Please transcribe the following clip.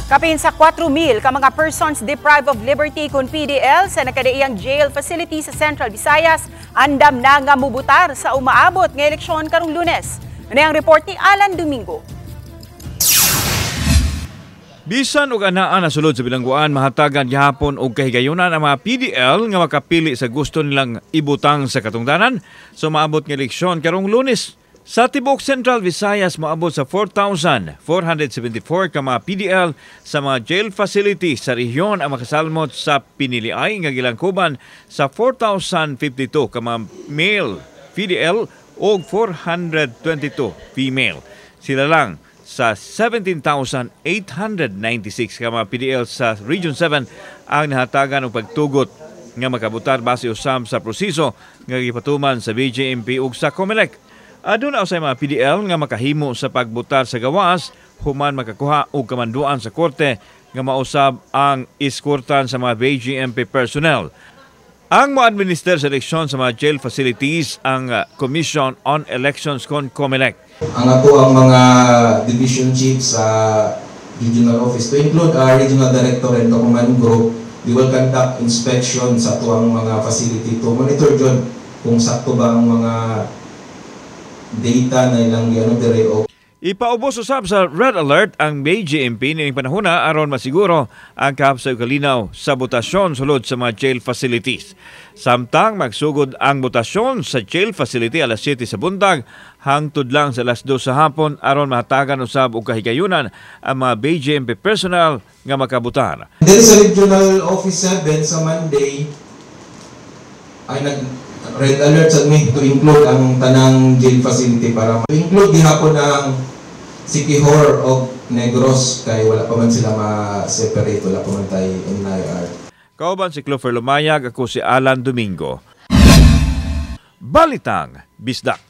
Kapin sa 4,000 ka mga persons deprived of liberty kon PDL sa nakadaiyang jail facility sa Central Visayas andam na nga mubutar sa umaabot nga eleksyon karong Lunes. Ano ang report ni Alan Domingo? Bisan og anaa na sulod sa bilangguan, mahatagan gihapon og kahigayunan ang mga PDL nga makapili sa gusto nilang ibutang sa katungdanan sa maabot nga eleksyon karong Lunes. Sa tibuok Central Visayas, moabot sa 4,474 ka mga PDL sa mga jail facility sa rehiyon ang makasalmot sa piniliay nga gilangkuban sa 4,052 ka mga male PDL ug 422 female. Sila lang sa 17,896 ka mga PDL sa Region 7 ang nahatagan og pagtugot nga makabutar base usab sa proseso nga gipatuman sa BJMP ug sa COMELEC. Aduna usay mga PDL nga makahimo sa pagbutar sa gawas human makakuha og kamanduan sa korte nga mausab ang iskortan sa mga BJMP personnel. Ang mo-administer sa eleksyon sa mga jail facilities ang Commission on Elections kon COMELEC. Ang ato ang mga division chiefs sa regional office, to include our regional director and the command group, they will conduct inspection sa ato ang mga facility to monitor jud kung sakto ba ang mga data na ilang giano dire o Ipaubos usab sa red alert ang BJMP nining panahona aron masiguro ang kahapsay kalinaw sa botasyon sulod sa mga jail facilities. Samtang magsugod ang botasyon sa jail facility alas 7 sa buntag hangtod lang sa alas 2 sa hapon aron mahatagan usab og kahigayunan ang mga BJMP personnel nga makabutar. Then sa Regional Office 7 sa Monday ay nag red alert sa mi to include ang tanang jail facility para include gihapon ang Siquijor o Negros kay wala pa man sila ma-separate, wala pa man tay NIR. Kauban si Clover Lumayag, ako si Alan Domingo. Balitang Bisdak.